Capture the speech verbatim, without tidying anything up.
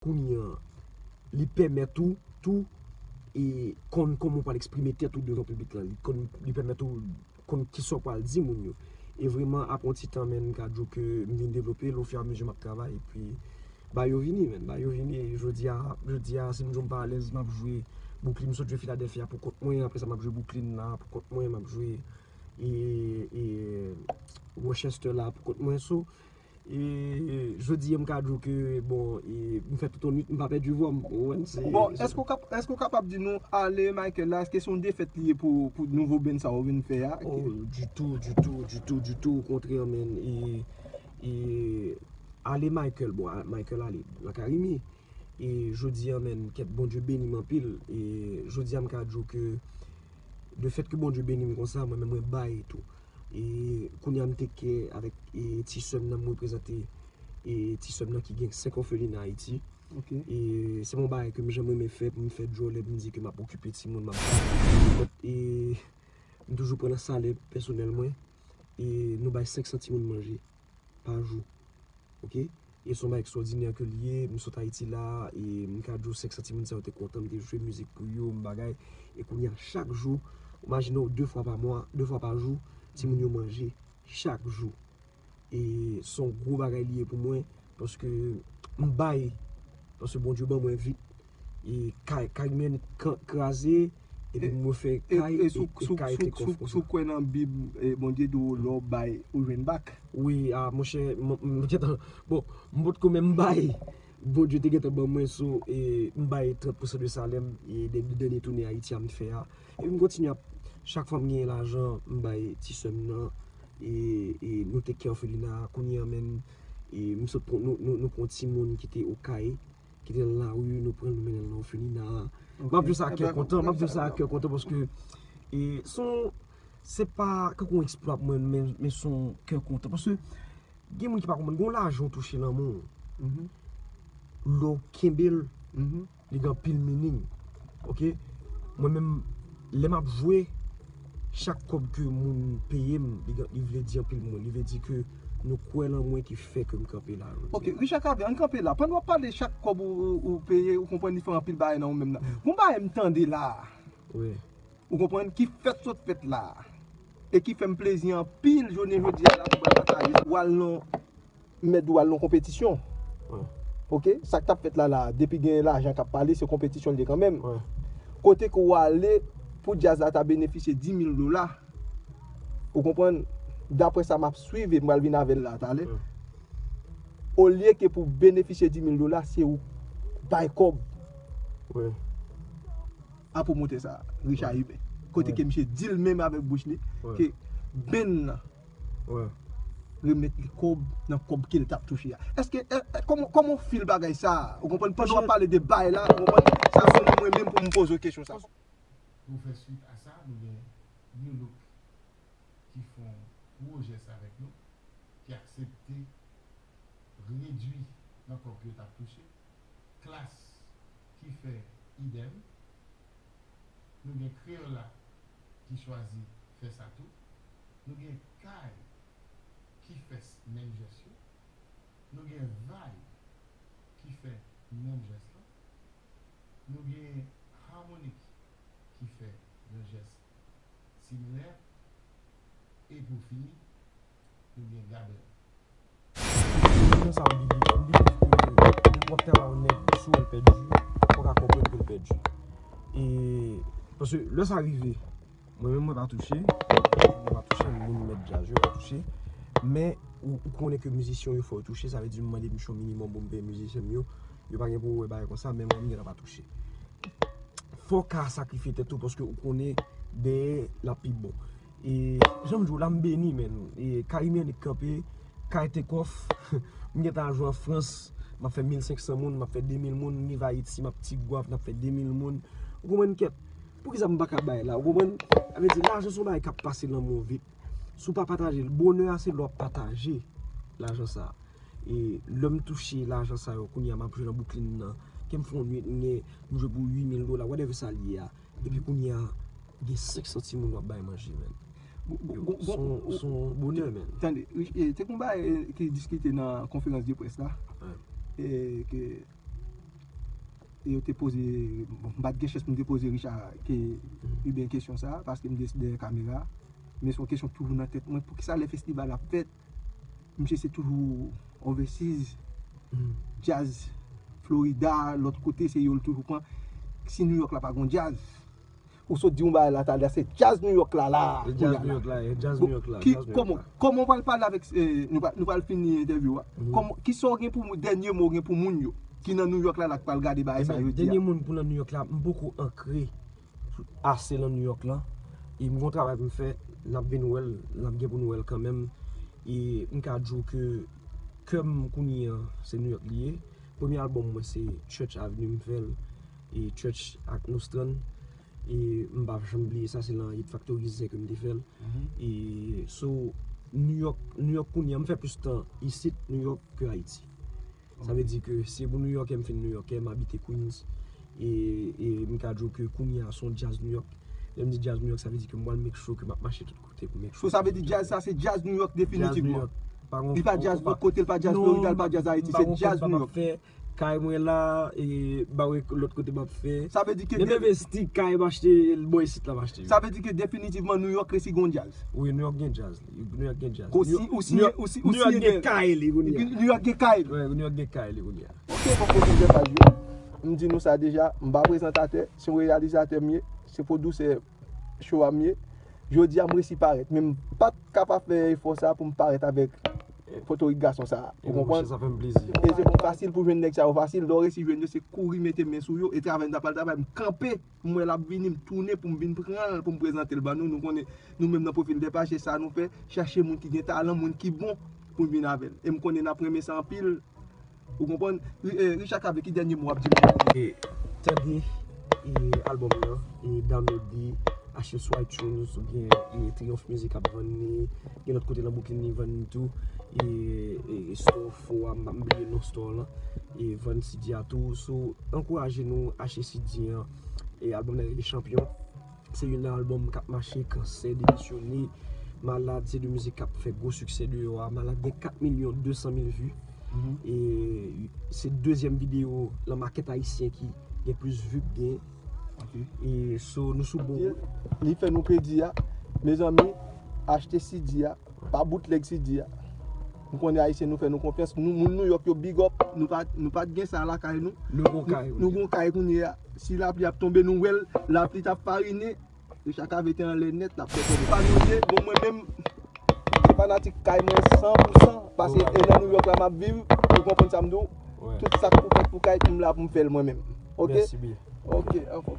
kounye an, li pèmèt ou tou e konn kòman w pral eksprime tèt ou devan piblik lan. Li konn, li pèmèt ou konn kisa w pral di moun yo. E vrèman, apre yon ti tan, menn, m ka di w ke m vin devlope l ofiramizi m ap travay. Epi, bagay yo vini, menn, bagay yo vini. E jodi a, jodi a, si m di w m pa alèz, m ap jwe Brooklyn, m sot jwe Philadelphia pou kont mwen. Apre sa, m ap jwe Brooklyn la pou kont mwen. M ap jwe e, e, Rochester la pou kont mwen. So, e, jodi a, m ka di w ke, bon, e, m fè tout yon nwit, m pa pèdi vwa m. Ou konprann? Se, bon, se èske w kap-, èske w kapab di nou, Ale Michael la, èske se yon defèt li ye pou, pou nouvo band sa ou vin fè a? Oh, ditou, ditou, ditou, ditou. Okontrè, menn. E, e, Ale Michael, bon, a-, Michael Ale, nan Karimi. E jodi a, menn, kèt, Bondye beni m anpil. E jodi a, m ka di w ke de fèt ke Bondye beni m konsa, mwen menm mwen bay tou. E kounye a m te kè avèk, e, ti sè m nan, m reprezante, e, ti sè m nan ki gen senk òfelina Ayiti. Ok. E se yon bagay ke m janm renmen fè, pou m fè djòlè, pou m di ke m ap okipe timoun, m ap bay. E m toujou pran nan salè pèsonèl mwen. E nou bay senk san timoun manje pa jou. Ok? E se yon bagay ekstwòdinè ke l ye. M sot Ayiti la, e m ka di w senk san timoun sa yo te kontan, m te jwe mizik pou yo, m bagay. E kounye a, chak jou, imajine w, de fwa pa mwa, de fwa pa jou, timoun yo manje. Chak jou. E se yon gwo bagay li ye pou mwen, paske m bay, paske Bondye ban mwen vit. E kay, kay mwen k-, kraze, epi m refè kay, e, e kay te kòf konsa. Si w kwè nan Bib, e, Bondye di w lè w bay, ou jwenn back. Wi, a, monchè, m, m, m gentan, bon, m potko menm bay. Bondye te gentan ban mwen, so, e, m bay trant pousan de salè m, e, de, de dènye tounen Ayiti a m fè a. Epi m kontinye ap, chak fwa m genyen lajan, m bay ti sè m nan, e, e, nou te kè òfelina a, kounye a menm, e, m sot pran, nou, nou, nou pran timoun ki te Okay, ki te nan lari, nou pran l, nou mennen l nan òfelina a. M ap di w sa ak kè kontan, m ap di w sa ak kè kontan paske, e, se yon, se pa kankou yon eksplwa pou mwen, men, men se yon kè kontan. Paske gen moun ki pa konprann, gen yon lajan w touche nan men w. Lè w kenbe l, li gen anpil meaning. Ok? Mwen menm, lè m ap jwe, chak kòb ke moun peye m, li gen, li vle di anpil pou mwen. Li vle di ke nou kwè nan mwen ki fè ke m kanpe la jodi a. Ok, Richard Cavé, ann kanpe la. Pandan w ap pale chak kòb ou, ou, ou peye, ou konprann li fè anpil bagay nan ou menm nan. Gon bagay m tande la a. Wi. Ou konprann? Ki fèt sot fèt la a. E ki fè m plezi anpil jounen jodi a la pou m pral pataje. W al nan, m mèt di w al nan konpetisyon. Wi. Ok? Sa k t ap fèt la la a, depi gen lajan k ap pale, se konpetisyon l ye kanmenm. Wi. Kote ke w ale pou djaz la ta benefisye di mil dola. Ou konprann? Daprè sa m ap swiv e m pral vin avè l la talè. Wi. Olye ke pou benefisye di mil dola, se ou bay kòb. Wi. A pwomotè sa, Richard Hubert. Kote ke misye di l menm avèk bouch li, ke band nan remèt li kòb nan kòb ke l t ap touche a. Èske, è, è, kòman, kòman w feel bagay sa a? Ou konprann? Pandan w ap pale de bay la, ou konprann? Sa se mwen menm pou m poze w kesyon sa. Pou fè swit a sa, nou gen New Look ki fè yon gwo jès avèk nou, ki aksepte redui nan kòb ke yo t ap touche. Klass ki fè idèm. Nou gen Crayola ki chwazi fè sa tou. Nou gen Kay ki fè s-, menm jès yo. Nou gen Vibe ki fè menm jès lan. Nou gen Harmonic ki fè yon jès similè. E pou fini, nou gen Gabel. Nan sa m di, m di ke w ap travay yon nèg, si w wè l pèdi, fò w ka konprann ke l pèdi. E, paske lè sa rive, mwen menm mwen pa touche, mwen pa touche, moun mèt djaz yo pa touche. Men, ou, ou konnen ke mizisyen yo fò yo touche, sa vle di m mande misye yon minimòm pou m peye mizisyen m yo, yo pa gen pou yo wè bagay konsa, men mwen m gentan pa touche. Fò w ka sakrifye tèt ou paske ou konnen dèyè l ap pi bon. E jan m di w la, m beni, menn. E Caribbean Nick kanpe, Kay take off. M gentan al jwe an Frans, m ap fè mil senk san moun, m ap fè de mil moun, m rive Ayiti, m ap Ti Gwav, n ap fè de mil moun. Ou konprann kèt? Poukisa m pa ka bay la? Ou konprann? Sa vle di, lajan se yon bagay k ap pase nan men w vit. Si w pa pataje l, bonè a se lè w ap pataje lajan sa a. E lè m touche lajan sa yo, kounye a m ap jwe nan Brooklyn nan. Ke m fè yon nwit, m gen, m jwe pou uit mil dola, whatever sa l ye a. Epi kounye a, gen senk san timoun w ap bay manje, menn. Yo, se yon, se yon bonè, menn. Tande, e, te gon bagay, e, ki diskite nan konferans de près la. E ke e yo te poze, bon, m pa t gen chans pou m te poze Richard ke Huben kesyon sa, paske m te dèyè kamera. Men se yon kesyon ki toujou nan tèt mwen, poukisa lè festival ap fèt, misye se toujou overseas, djaz Florida, lòt kote, se yo l toujou pran. Si New York la pa gon djaz, ou sot di yon bagay la talè, se djaz New York la, la, kounye a la. Djaz New York la, djaz New York la, djaz New York la. Kòman, kòman w pral pale avèk, eh, nou pral, nou pral fini entèvyou a. Kòman, ki sa w gen pou moun, dènye mo w gen pou moun yo ki nan New York la, la k pral gade bagay sa yo di a? Dènye moun pou nan New York la, m poko ankre ase nan New York lan. E m gon travay pou m fè, n ap vin wè l, n ap gen pou n wè l kanmenm. E m ka di w ke kè m kounye an, se New York li ye. Premye albòm mwen se Church Avenue m fè l, e Church ak Nostran. E m p ap janm bliye sa, se lan Hit Factory Z ke m te fè l. E so, New York, New York kounye an, m fè plis tan isit, New York, ke Ayiti. Sa vle di ke si se pou Nouyòkè, m fin Nouyòkè, m abite Queens. E, e m ka di w ke kounye a se yon djaz Nouyòk. Lè m di djaz Nouyòk, sa vle di ke m pral make sure ke m ap mache tout kote pou make sure. So, sa vle di djaz sa se djaz Nouyòk definitivman. Li pa djaz lòt kote, li pa djaz Florida, li pa djaz Ayiti, se djaz Nouyòk. Kay mwen la, e ba w lòt kote m ap fè. Sa vle di ke menm envesti kay m achte, bò isit la m achte yo. Sa vle di ke definitivman Nouyòk resi gon djaz. Wi, Nouyòk gen djaz. Nouyòk gen djaz. Ou si, ou si, ou si, ou si gen kay li kounye a. Nouyòk gen kay li. Wi, Nouyòk gen kay li kounye a. Ok, bon, bon, bon, bon, m di nou sa deja, m pa prezantatè, se yon reyalizatè m ye, se pwodisè show a m ye. Jodi a m resi parèt, men m pa t ka pa fè efò sa pou m parèt avèk fotorik gason sa. Ou konprann? Sa fè m plezi. E se pou fasil pou jwenn nèg sa yo fasil. Lè w resi jwenn yo, se kouri mete men sou yo. E travay m ta pral travay, m kanpe, m wè l ap vini, m tounen pou m vin pran l, pou m prezante l ban nou. Nou konnen, nou menm nan Pwofil Dèpache, sa nou fè, chache moun ki gen talan, moun ki bon, pou n vin avè l. E m konnen n ap renmen sa anpil. Ou konprann? Ri- eh, Richard Cavé, ki dènye mo w ap di moun? E, tande, e, albòm nan, e, download li, achte l sou iTunes oubyen, e, Triomphe Music ap vann li, gen lòt kote nan Brooklyn li vann li tou, e, e, store fo a, m bliye non store lan, e, vann C D a tou, so, ankouraje nou achte C D an, e, albòm nan rele Champion. Se youn nan albòm k ap mache, Kansè demisyone, Malad, se de mizik k ap fè gwo siksè deyò a. Malad gen kat milyon de san mil vi. E se dezyèm videyo nan makèt ayisyen ki gen plis vi k gen. E so, nou sou bon wout. Li fè nou kredi a. Mezanmi, achte C D a. Pa boutlèg C D a. M konnen Ayisyen nou fè nou konfyans. Nou, moun Nouyòk yo, big up. Nou pa, nou pa t gen sa lakay nou. Nou gon kay, nou gon kay kounye a. Si lapli ap tonbe, nou wè l, lapli t ap parinen. Richard Cavé te anlè nèt, l ap fè tonbe. Pa nou ye, bon, mwen menm, se fanatik kay mwen san pou san. Pase e nan Nouyòk la m ap viv, ou konprann sa m di w. Tout sa k pou fèt pou kay, m la pou m fè l mwen menm. Ok? Ok, anfòm.